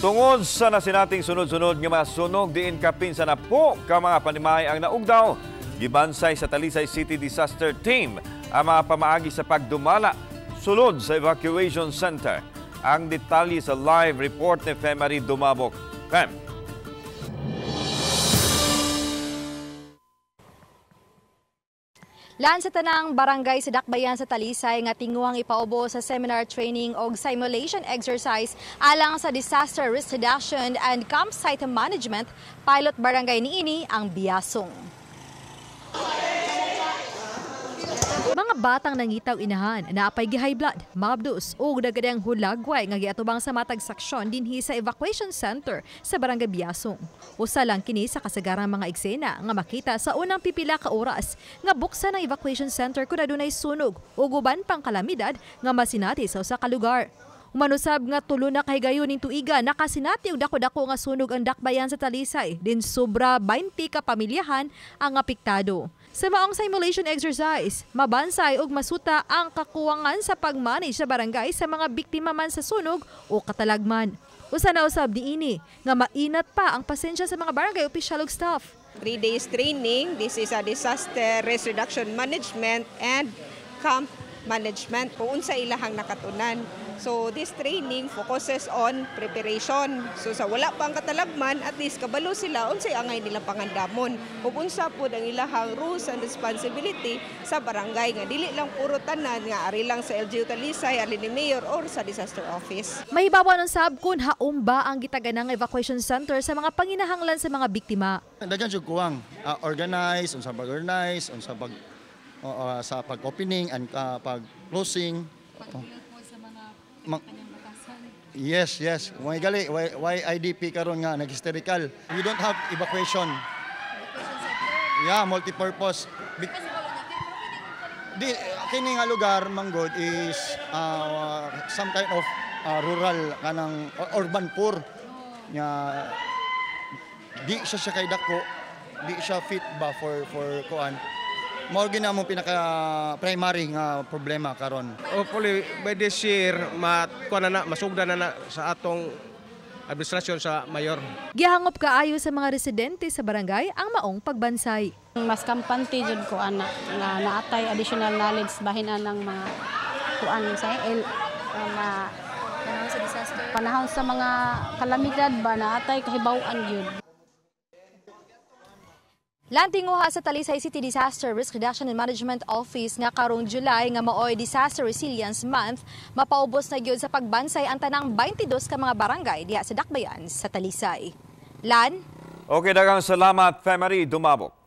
Tungod sa nasinating sunod-sunod nga mga sunog diin kapin sa napo ka mga panimay ang naugdaw, gibansay sa Talisay City Disaster Team ang mga pamaagi sa pagdumala sulod sa evacuation center. Ang detalye sa live report ni Femary Dumabok. Fem. Laan sa tanang barangay sa Dakbayan sa Talisay nga tinguhang ipaubo sa seminar training og simulation exercise alang sa disaster risk reduction and campsite management, pilot barangay niini ang Biasong. Mga batang nangitaw inahan, naapay gi-high blood, mabdos ug dagadang hulagway nga giatubang sa matag saksyon dinhi sa evacuation center sa Barangay Biasong. Usa lang kini sa kasagarang mga eksena nga makita sa unang pipila ka oras nga buksan ang evacuation center kun adunay sunog ug uban pang kalamidad nga masinati sa usa ka lugar. Umanusab nga tulo na kahigayon ning tuiga nakasinati og dako-dako nga sunog ang Dakbayan sa Talisay, din sobra 20 ka pamilyahan ang apektado. Sa maong simulation exercise, mabansay og masuta ang kakuwangan sa pag-manage sa barangay sa mga biktima man sa sunog o katalagman. Usa na usab niini nga mainat pa ang pasensya sa mga barangay opisyal ug staff. 3 days training, this is a disaster risk reduction management and camp management kung unsa ilahang nakatunan. So this training focuses on preparation. So sa wala pang katalagman, at least kabalo sila unsay angay nila pangandamon. Ug unsa pud ang ilahang rules and responsibility sa barangay nga dili lang puro tanan nga ari lang sa LGU Talisay, ari ni Mayor or sa disaster office. Mahibaw ang sab kun haom ba ang gitaganang evacuation center sa mga panginahanglan sa mga biktima. Daghan jud kuwang organize, unsa pag-organize, unsa pag sa pag-opening and pag-closing. Yes, yes. Why gali, why IDP karon nga nag-hysterical. We don't have evacuation. Yeah, multi-purpose. Di kini nga lugar manggod is some kind of rural kanang urban poor nga di siya kay dako, di siya fit ba for kuan. Mao gyud na among pinaka primary nga problema karon. Hopefully by this year masugdan na sa atong administrasyon sa mayor. Gihangop kaayo sa mga residente sa barangay ang maong pagbansay. Mas kampante jud ko ana nga naatay additional knowledge bahin anang mga kuan sa panahon sa disaster, panahon sa mga kalamidad ba naatay kahibaw-an gyud. Lantinguha sa Talisay City Disaster Risk Reduction and Management Office nga karong July nga maoy Disaster Resilience Month, mapaubos na gyud sa pagbansay ang tanang 22 ka mga barangay diha sa Dakbayan sa Talisay. Lan? Okay, daghang salamat, Femary Dumabok.